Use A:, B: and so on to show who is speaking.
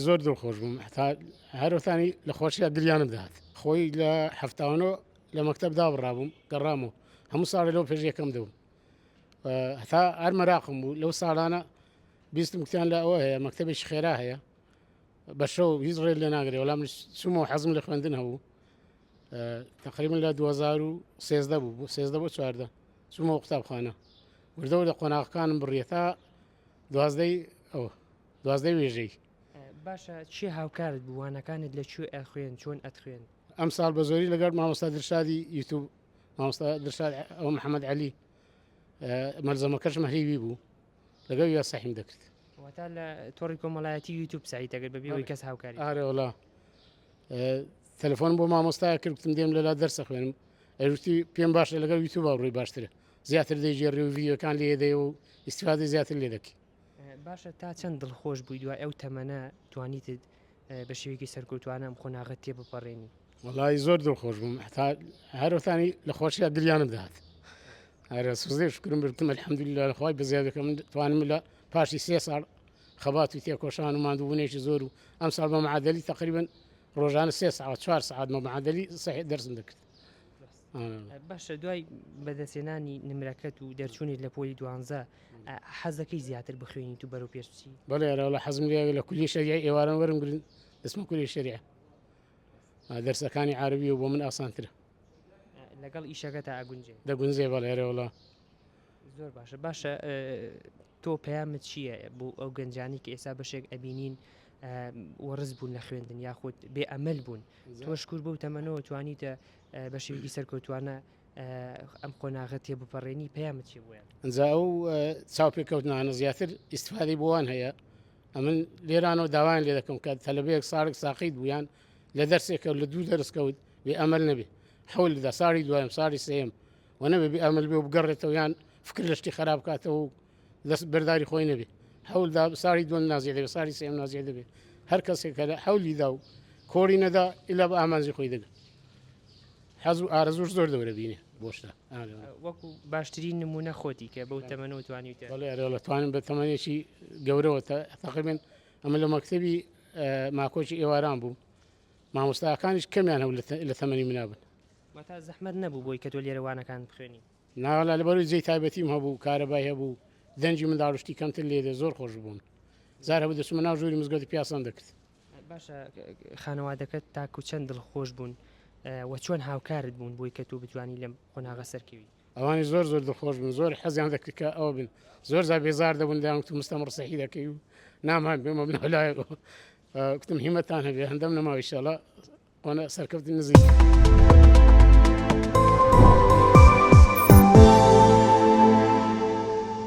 A: زۆر دڵخۆش بووم هەتا هەرۆتانی لە خۆشییا گریانم دەهات. خۆی لە 79 لە مەکتەب دابڕابووم گەڕامەوە هەموو ساڵێ لەو پێش یەکەم دەبووم هەتا هەر مەراقم بوو لەو ساڵانە بیستم کوتیان لە ئەوە هەیە مەکتەبێکی خێرا هەیە بە شەو هیچ ڕێ لێ ناگرێ وەڵام چوومەوە حەزم لە خوێندن هەبوو تقریبا لە 2013 بوو بۆ 13 بۆ 14 چوومەوە قوتابخانە وردەوە لە قۆناغەکانم بڕیە تا دوازدەی ئەو دوازدەی وێژەی.
B: باشە چی هاوکارت بوو وانەکانت لە کوێ ئەخوێن چۆن ئەتخوێن؟
A: ئەم ساڵ بە زۆری لەگەڵ مامۆستا درشادی یوتوب مامۆستا درشاد ئەو محەممەد عەلی مەلزەمەکەشم هەیوی بوو لەگەڵ یا سەحیم دەکرد.
B: واتە لە تۆڕی کۆمەڵایەتی یوتوب سەعی دەکرد بەبێ ئەوەی کەس هاوکاری.
A: ئارێ وەڵا تەلەفۆن بۆ مامۆستایە کرد گوتم دێم لەلا دەرسە خوێنم ئەوتی پێم باشە لەگەڵ یوتوب ڕووی باشترە زیاتر دەیگێڕی و ڤیدیۆکان لێ دەی و ئیسیفادەی زیاتر لێ دەکەی.
B: باشە تا چەند دڵخۆش بووی دوای ئەو تەمەنە توانیتت بە شێوەیەکی سەرکەوتوانە ئەم قۆناغە تێبپەڕێنی؟
A: وەڵی زۆر دڵخۆش بووم هەتا هەرۆتانی لە خۆشییا گریانم دەهات هەرە سوزێ شکرم بردم الحمدلله لە خوای بەزیادەکە من توانم لە پاشی سێ ساڵ خەبات و تێکۆشان و ماندووبوونێکی زۆر و ئەم ساڵ بە معادلی تقریبا ڕۆژانە سێ ساعت چوار ساعت بە معادلی صحیح دەرسم دەکرد
B: باشە دوای بەدەستهێنانی نمرەکەت و دەرچوونیت لە پۆلی دوانزە حەزەکەی زیاتر بخوێنیت و بەرەو پێش بچی؟
A: بەڵێ ئەرەوەڵا حەزم لێیە لە کولیەی شەریعە ئێواران وەرم گرن دەچمە کولیەی شەریعە دەرسەکانی عەرەبی و بۆ من ئاسانترە.
B: لەگەڵ ئیشەکەتا ئەگونجێ؟
A: دەگونجێ بەڵێ ئەرەوەڵا.
B: زۆر باشە باشە تۆ پەیامت چییە بۆ ئەو گەنجانی کە ئێستا بەشێک ئەبینین وەڕز بوون لە خوێندن یاخود بێ ئەمەل بوون تۆ شکور بەو تەمەنەوە توانیتە بە شێوەیەکی سەرکەوتوانە ئەم قۆناغە تێبپەڕێنی پەیامت چی بووە؟
A: ئەنجا ئەو چاوپێکەوتنانە زیاتر ئیسفادەی بۆ وان هەیە ئەمن لێرانەوە داوایان لێ دەکەم کە تەلەبەیەک ساڵێک ساقیت بوویان لە دەرسێکە لە دوو دەرس کەوت بێ ئەمەل نەبێ حەول لدا ساڵی دوایەم ساڵی سێیەم و نەبێ بێ ئەمەل بێ و بگەڕێتەوە یان فکر لە شتی خراپ بکاتەوە و دەست بەرداری خۆی نەبێ حەول دا ساڵی دووەم نازیع دەبێ ساڵی سێیەم نازیع دەبێ هەر کەسێک کە حەولی دا و کۆری نەدا ئیلا بە ئامانجی خۆی دەگە حەز و ئارەزووش زۆر دەورە بینێ بۆ شتە
B: وەکو باشترین نمونە خۆتی کە بەو تەمەنەوە توانیوتە
A: بەڵێ ئەرێ توانم بە تەمەنێکی گەورەوە تەقریبا ئەمە لە مەکتەبی ماکۆکی ئێواران بوو مامۆستاکانیش کەمیان هەبوو لە تەمەنی منا بن.
B: واتا زەحمەت نەبوو بۆی کە تۆ لێرە وانەکان بخوێنی؟
A: ناوەڵا لەبەرئەوەی جێی تایبەتیم هەبوو کارەبای هەبوو دەنگی منداڵ و شتی کەمتر لێ دێ زۆر خۆش بووم جار هەبوو دەچوومە ناو ژووری مزگەوتی پیاسەم دەکرد.
B: باشە خانەوادەکەت تاکو چەند دڵخۆش بوون و چۆن هاوکارت بوون بۆی کە تۆ بتوانی لەم قۆناغە سەرکەوی؟
A: ئەوانی زۆر زۆر دڵخۆش بوون زۆر حەزیان دەکرد کە ئەوە بن زۆر جار بێزار دەبوون دەیان وتم مستەمڕ سەحی دەکەی و نامان بێمە بنەوە لایەکەوە گوتم هیمەتان هەبێ هەندەم نەماوە ئیشەڵا قۆنە سەرکەوتن نزیک.